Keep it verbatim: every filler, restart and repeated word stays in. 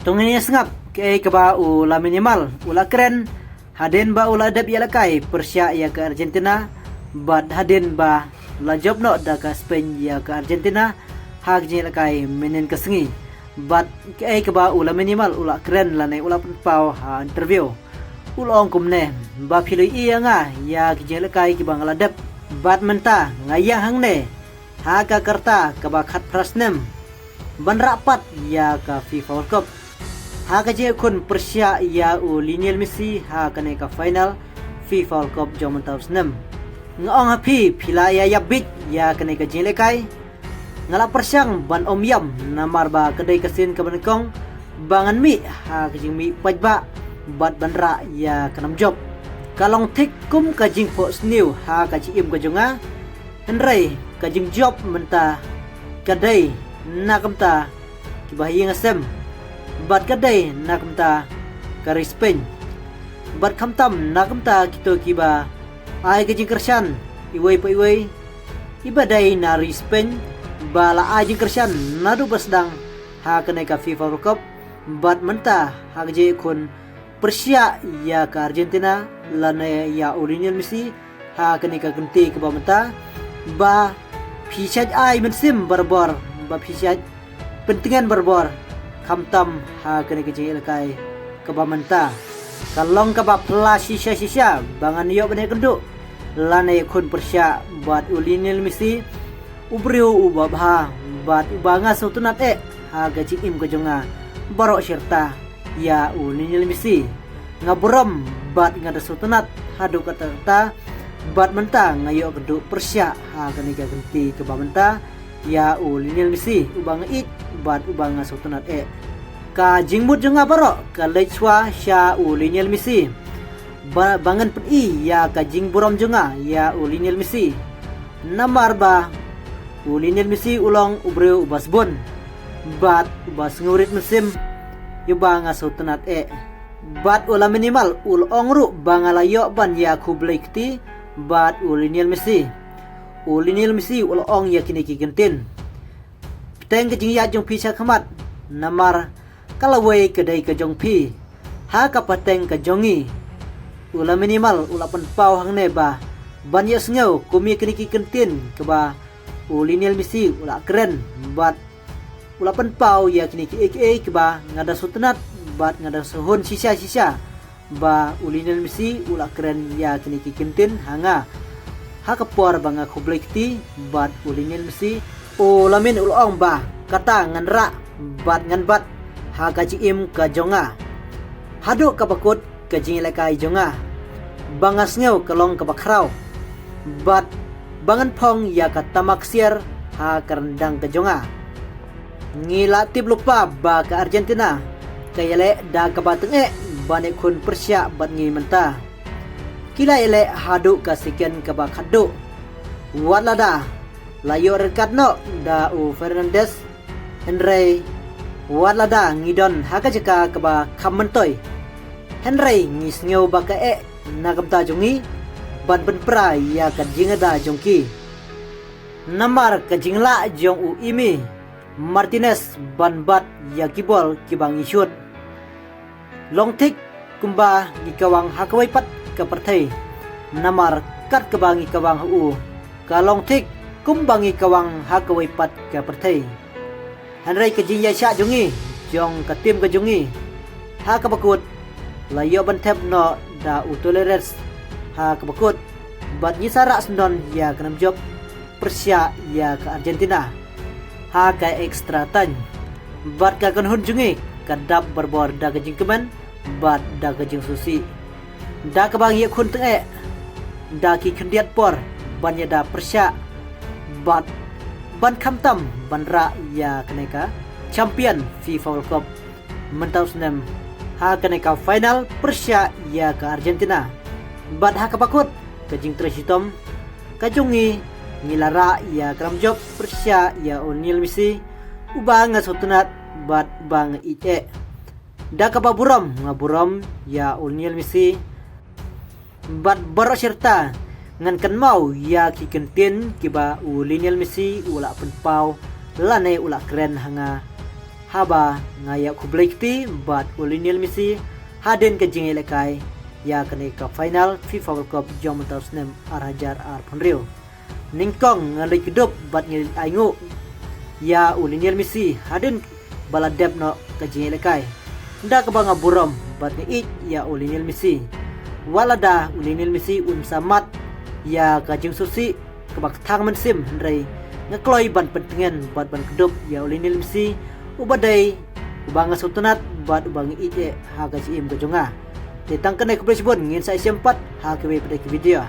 To ngin ïa sngap kaei kaba u Lamine Yamal u la kren hadien ba u la dep ïalehkai pyrshah ïa ka Argentina, bad hadien ba la jop noh da ka Spain ïa ka Argentina ha ka jingïalehkai mynnin ka sngi. Bad kaei kaba u Lamine Yamal u la kren lane u la pynpaw ha interview, u la ong kumne: Ba phi la ïohi ïa nga ïa ki jingïalehkai kiba nga la dep, bad mynta nga ïeng hangne ha ka rta kaba khatphra snem ban rah pat ïa ka FIFA World Cup ha ka jingïakhun pyrshah ïa u Lionel Messi ha kane ka final FIFA World Cup jong mynta u snem. Nga ong ha phi, phi la ïa ïap bieit ïa kane ka jingïalehkai. Nga la pyrshang ban ym ïam namar ba ka dei ka sien kaba nyngkong ba ngan mih ha ka jingmih paidbah bad ban rah ïa ka nam jop. Ka long thik kum ka jingphohsniew ha ka jingim ka jong nga. Hynrei ka jingjop mynta ka dei na ka bynta kiba ha ïing ha sem, bad ka dei na ka bynta ka ri Spain, bad khamtam na ka bynta kito kiba ai ka jingkyrshan iwei pa iwei, iba dei na ri Spain ba la ai jingkyrshan naduh ba sdang ha kane ka FIFA World Cup, bad mynta ha ka jingïakhun pyrshah ïa ka Argentina lane ïa u Lionel Messi ha kane ka kynti kaba mynta. Ba phi shait ai mynsiem barabor, ba phi shait pyntngen barabor, khamtam ha kane ka jingïalehkai kaba mynta. Ka long kaba phylla shisha shisha ba ngan ïoh ban ïakynduh lane ïakhun pyrshah bad u Lionel Messi, u briew uba bha bad uba nga sngewtynnat eh ha ka jingim ka jong nga baroh shi rta. Ïa u Lionel Messi nga burom bad nga da sngewtynnat haduh katta katta, bad mynta nga ïoh kynduh pyrshah ha kane ka kynti kaba mynta ïa u Lionel Messi uba nga ïeit bad uba nga sngewtynnat eh. Ka jingmut jong nga baroh ka leit shuwa sha u Lionel Messi. Ba, ba ngan pyni ïa ka jingburom jong nga ïa u Lionel Messi. Namar ba u Lionel Messi u long u briew uba sbun bad uba sngewrit mynsiem, ïa uba nga sngewtynnat eh. Bad u Lamine Yamal u la ong ruh ba nga la ïoh ban ïa khublei kti bad u Lionel Messi. U Lionel Messi u la ong ïa kine ki kyntien: Bteng ka jingïaid jong phi sha khmat, namar ka lawei ka dei ka jong phi ha ka pateng ka jong ngi. U Lamine Yamal u la pynpaw hangne ba ban ïohsngew kum ïa kine ki kyntien kaba u Lionel Messi u la kren, bad u la pynpaw ïa kine kiei kiei kiba nga da sngewtynnat bad nga da sngewhun shisha shisha ba u Lionel Messi u la kren ïa kine ki kyntien ha nga ha ka por ba nga khublei kti bad u Lionel Messi. U Lamine u la ong ba kata ngan rah bad ngan bat ha ka jingim ka jong nga haduh kaba kut ka jingïalehkai jong nga. Ba nga sngew ka long kaba khraw bad ba ngan phong ïa ka tama ksiar ha ka ryndang ka jong nga. Ngi la tip lypa ba ka Argentina ka ïaleh da kaba tyngeh ban ïakhun pyrshah bad ngi mynta. Ki la ïaleh haduh ka second kaba khatduh. Wat lada la ïoh red card noh da u Fernandes, hynrei wat lada ngi don ha ka jaka kaba kham myntoi, hynrei ngi sngew ba ka eh na ka bynta jong ngi ban pynpra ïa ka jingada jong ki. Namar ka jinglah jong u Emi Martinez ban bat ïa ki bol kiba ngi shut long thik kumba ngi kawang ha kawei pat ka pyrthei. Namar kat kaba ngi kawang ha u ka long thik kumba ngi kawang ha kawei pat ka pyrthei. Hynrei ka jingïaishah jong ngi, jong ka tim ka jong ngi ha kaba kut, la ïoh ban thep noh da u Torres ha kaba kut, bad ngi sa rah syndon ïa ka nam jop pyrshah ïa ka Argentina ha ka extra time. Bad ka kynhun jong ngi ka dap barabor da ka jingkmen bad da ka jingsngewsih. Da kaba ngi ïakhun tyngeh da ki khyndiat por ban ïada pyrshah bad ban khamtam ban rah ïa kane ka champion FIFA World Cup mynta u snem ha kane ka final pyrshah ïa ka Argentina. Bad ha kaba kut ka jingtrei shitom ka jong ngi, ngi la rah ïa ka nam jop pyrshah ïa u Lionel Messi, uba nga sngewtynnat bad uba nga ïeit eh. Da kaba burom nga burom ïa u Lionel Messi bad baroh shi rta. Ngan kynmaw ïa ki kyntien kiba u Lionel Messi u la pynpaw lane u la kren ha nga Haba nga ïa khublei kti bad u Lionel Messi hadien ka jingïalehkai ïa kane ka final FIFA World Cup jong mynta u snem ar hajar arphew hynriew. Nyngkong nga leit kdup bad nga leit ainguh ïa u Lionel Messi hadien ba la dep noh ka jingïalehkai. Ynda kaba nga burom bad nga ïeit ïa u Lionel Messi. Wat lada u Lionel Messi un sa mat ïa ka jingsngewsih kaba kthang mynsiem, hynrei nga kloi ban pyntngen bad ban kdup ïa u Lionel Messi uba dei uba nga sngewtynnat bad uba nga ïeit eh ha ka jingim ka jong nga. Te tang kane, khublei shibun, ngin sa ïashem pat ha kiwei pat ki video.